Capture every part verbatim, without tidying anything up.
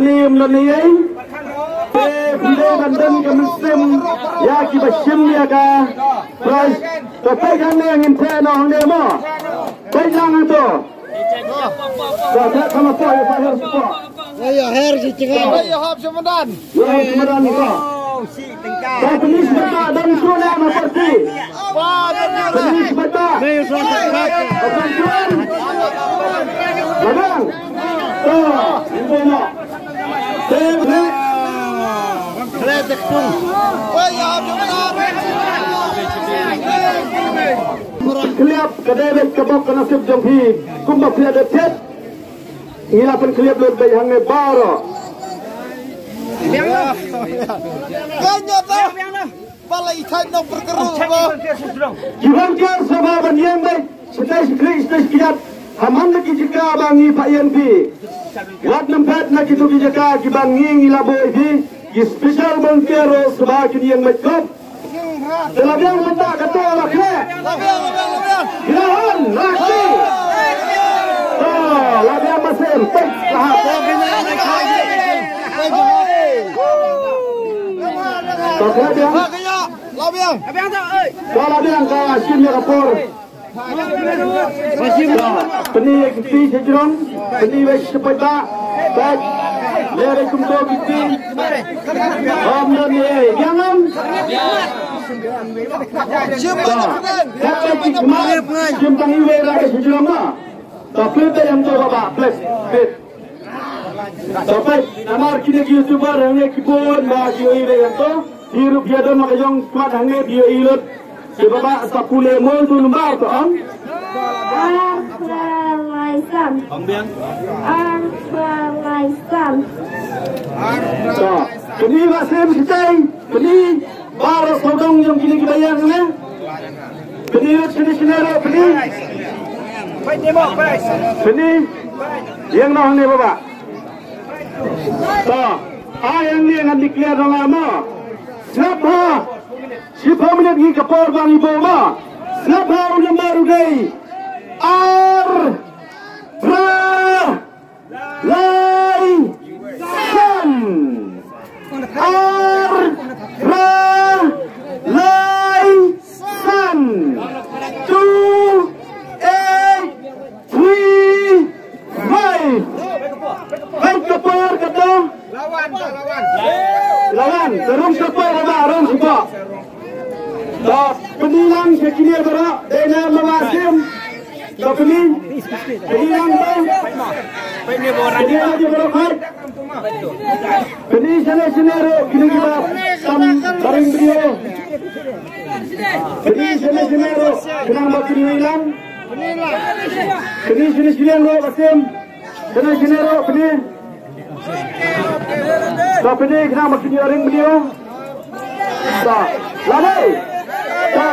Ym don ei ei. Te phi dei ban don ka mynsiem ïa kiba shim ïa ka prize. To peit hangne, ngin theh noh hangne mo. Peit lang hangto. To theh kham hapoh, ïa pha her shapoh. Ïa her shi jingïa. Ïa hap sha madan. Ïa hap sha madan to. To pynïaid bad don shuh na ma party. Pynïaid bad. Don shuh. Madang. To, ibu mo. Te, te. Khliap ka dei bad ka bok ka nasib jong phi. Kumba phi la dep thied, ngi la pynkhliap lut bad hangne baroh. Kanya ta. Ba la ithait noh pyrkhat ba. Ki volunteer shuwa ban ïeng beit shatai shakri shatai shakjat ha man la ki jaka ba ngi phah ïeng phi. Wat nym phet na kito ki jaka kiba ngi ngi la buh ïa phi. Ki special volunteer ruh shuwa kin ïeng beit kop. Te la biang mynta kato la khleh. La biang, la biang, la biang. Ki la hon, la kti. Oh, la biang masem, peit, la hap. To khleh biang. La biang. To la biang ka shim ïa ka por. Pyni ïa ki kti sha jrong, pyni wei shapoh ba. Bad leh wei kumto ki kti. Ym don ei ei. Biang ym. Shim ba. Bad ki khmat, shim tang iwei ra ka sha jrong ma. To peit ïa hangto ba ba, peit, peit. To peit, namar kine ki YouTuber hangne ki bun ba ki ïohi ïa hangto. Phi ruh phi ïa don ma ka jong khmat hangne phi ïohi lut. Te ba ba sa pule mo tu number to ong. Ar phra lai san. Ong biang. Ar phra lai san. To, pyni ba sem sitai, pyni. Baroh sawdong jong kine kiba ïeng hangne. Pyni ruh shane shane ruh pyni. Pyni. Ïeng noh hangne baba. To, ai hangne ngan declare noh la mo. Sngap ha. Shiphew minit ngi ka por ba ngi buh mo. Sngap ha u number u dei. Ar. Phra. Lai san. Ar phra lai san. Two eight three five. Peit ka por kata. Lawan, lawan. Lawan, ka rung ka por ba, rung ka por. To, pyni lang sha kine baroh, dei na ma ba sim. To pyni. Pyni lang to. Pyni lang to baroh khat. Pyni shane shane ruh, kine kiba tam baring video. Pyni shane shane ruh, khnang ba pyni lang. Pyni shane shane ruh, ba sim. Shane shane ruh, pyni. To pyni khnang ba kin ïoh ring bniah. To. Lade. To.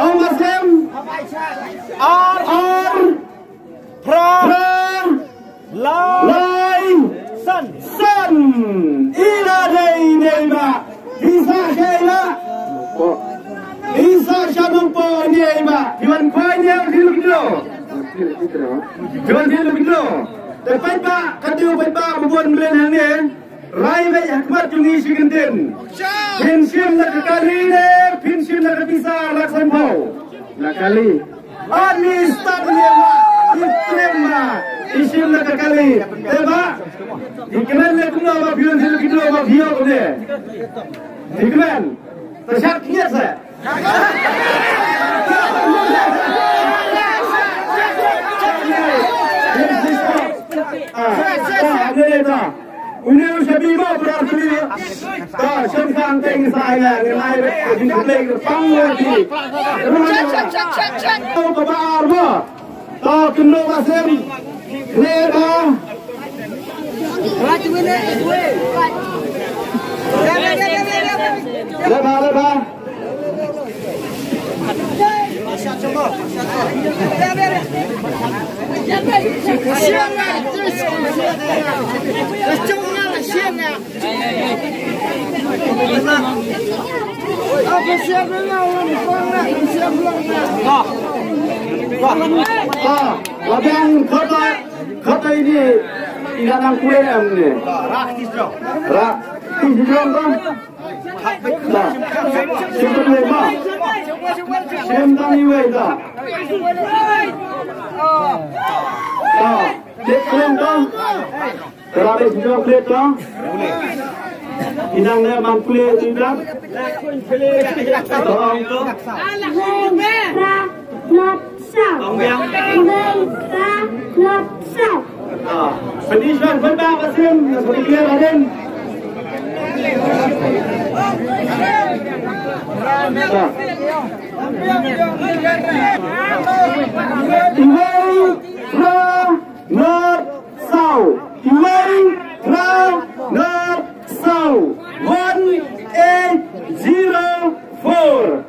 Ong ba sem. Ar. Ar. Phra. Phra. Lai. Lai. San. San. I la dei dei ba. Pisa sha ila. Pisa sha Nongpoh ine i ba. Phi wan khwai ne phi luk kino. Phi wan phi luk kino. Te paidbah, ka dei u paidbah ba bun mlien hangne. Rai beit ha khmat jong ngi shi kyntien. Phin shim na ka kali ne phin shim na ka pisa lak sanphew. Na kali. Ani stad ne ba. I trem ba. I shim na ka kali. Te ba. I kmen ne kumno ba phi wan phi luk kino ba phi ïoh ne. Dikmen. Te shad kiet se. Ah, ah, ne, ne, ta. Une u shabi mo brar tuli. Ta, sham kang teng sa ya, ne, nai, ne, ne, pang, ne, ne. Ko ba ar mo. To, kynnoh ba sem. Leba. Leba, leba. Ah, la biang khot, khot ïa ini. Ina nang kuwe em ne. Rak. Ti jong ba. Ba. Siput le ba. Sem tang iwe ba. Ba. Cek kuwe ba. Terabe sijong kulit to. Inang ne man kulit tu dah. Tolong tu. Wei sa not sau. Tong biang. Wei sa not sau. Ah, pedih suan benda pasim, pedih clear hadin. Ah. Iwei sa not sau. Iwei sa not sau. One eight zero four.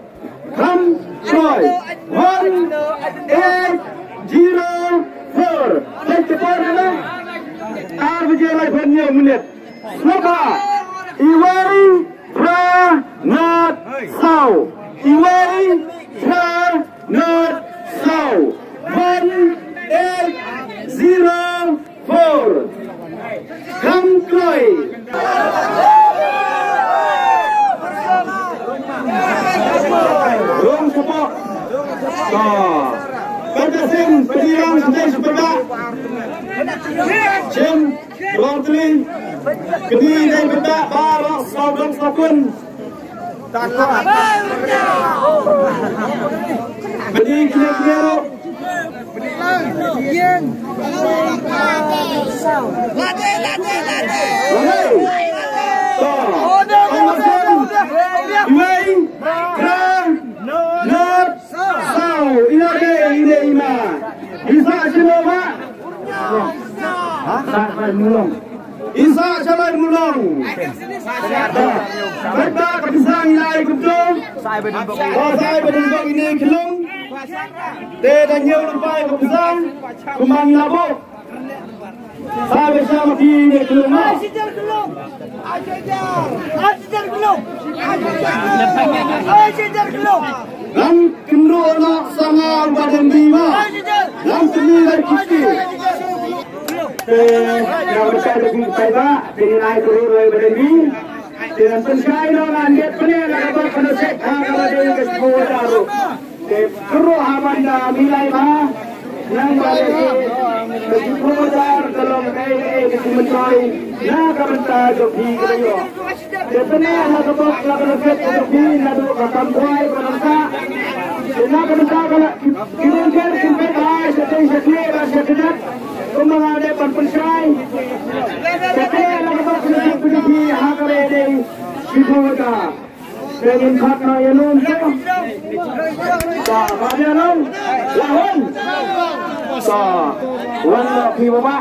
Kham kloi. One eight zero four. Thank you for the ar baje lai phew hynñiew minit. Sngewbha. Iwei phra not sau. Iwei phra not sau. One eight zero four. Kham kloi. Rung sboh. Ka. Pynta sim, pynirang sdei sbeh. Jim. Rong tling. Kni dei bynta ba rong saw dong saw kun. Bynta kni kni ruh. Lade, lade, lade. Lade. To. Iwei, phra, not, saw. Ina dei, ina, ina. Isa sino ba? Sa Lai Mulong. Isa Sa Lai Mulong. Ba. Ba ka pisa ngi lai kumto. Ba sai ba dum ba ini kelong. Te da nyau lupai ka pisa. Kumang labo. Sai ba sa ma ki ini kelong ma. Lam kynroh na sanga ba dang di ma. Lam kynroh na kiti. Te ya ba sai da ki sai ba, te ni nai kynroh na ba dang di. Te nan pynshai no nan get pynne na ka ba pynne sek ha ka ba dang ka sbo ta ro. Te kynroh ha ban da mi lai ma. Nang ba le ki, ki prodar ka long ei ei ki myntoi na ka bynta jong phi ka ïoh. Te pyneh ha ka bok la ka lyndet ka jong phi naduh ka kam khwai ka bynta. Te na ka bynta ka la ki, ki volunteer kin peit hai sha tei sha tei ba sha kjat. Kumba nga dei ban pynshai. Te pyneh ha ka bok ka lyndet ka jong phi ha ka ba dei ki prodar. Te ngin khot noh ïa num to. Sa, ba ïa num. La hun. Sa, wan noh phi ba ba.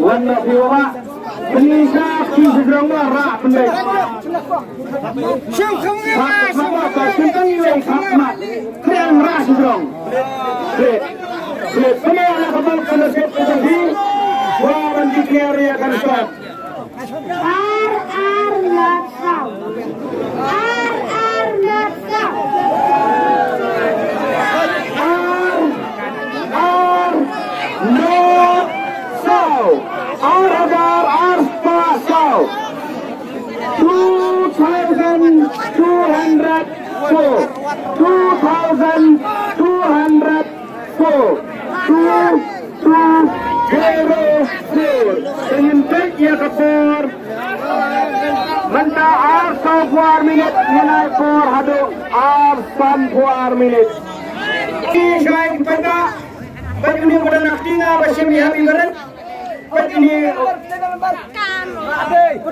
Wan noh phi ba ba. Pynisa phi sdrong ba rah pynbeit. Sa, sa, ba, ba, sngewtang ïa u khap mat. Kren rah sdrong. Kren. Kren. Pynisa la ka bok ka nasib ka jong phi. Wa ban declare ïa ka result. Ar ar not saw. Ar ar not saw. Ar ar not saw. Ar hajar ar spah saw. Two thousand two hundred four. Two thousand two hundred four, two, two, zero, four. Te ngin peit ïa ka por. Mynta ar saw phew ar minit, ngin ai por haduh ar san phew ar minit. Ki shai ki pynta. Peit uni u ba dang akting ba shim ïa ha mi barit. Peit uni.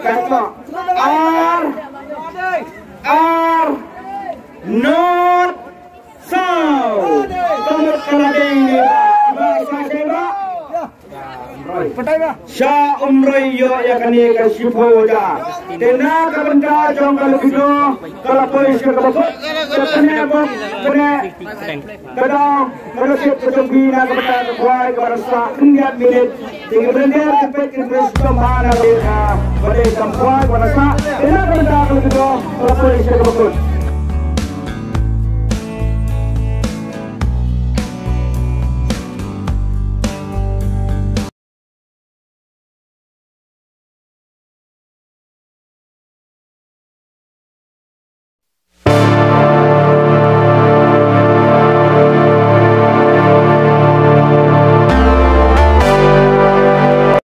Katno. Ar, ar, not, saw. Ka mut ka la dei ne ba, ba, sa dei ba. Sha Umroi ïoh ïa kane ka shiphew hajar. Te na ka bynta jong ka lucky draw ka la poi sha kaba kut. Te pyneh bok, pyneh. Ka daw ka la tip ka jong phi na ka bynta ka khwai kaba la sah khyndiat minit. Te ki volunteer ki peit ki peit sdom ha na ka bynta ka khwai kaba la sah. Te na ka bynta ka lucky draw ka la poi sha kaba kut.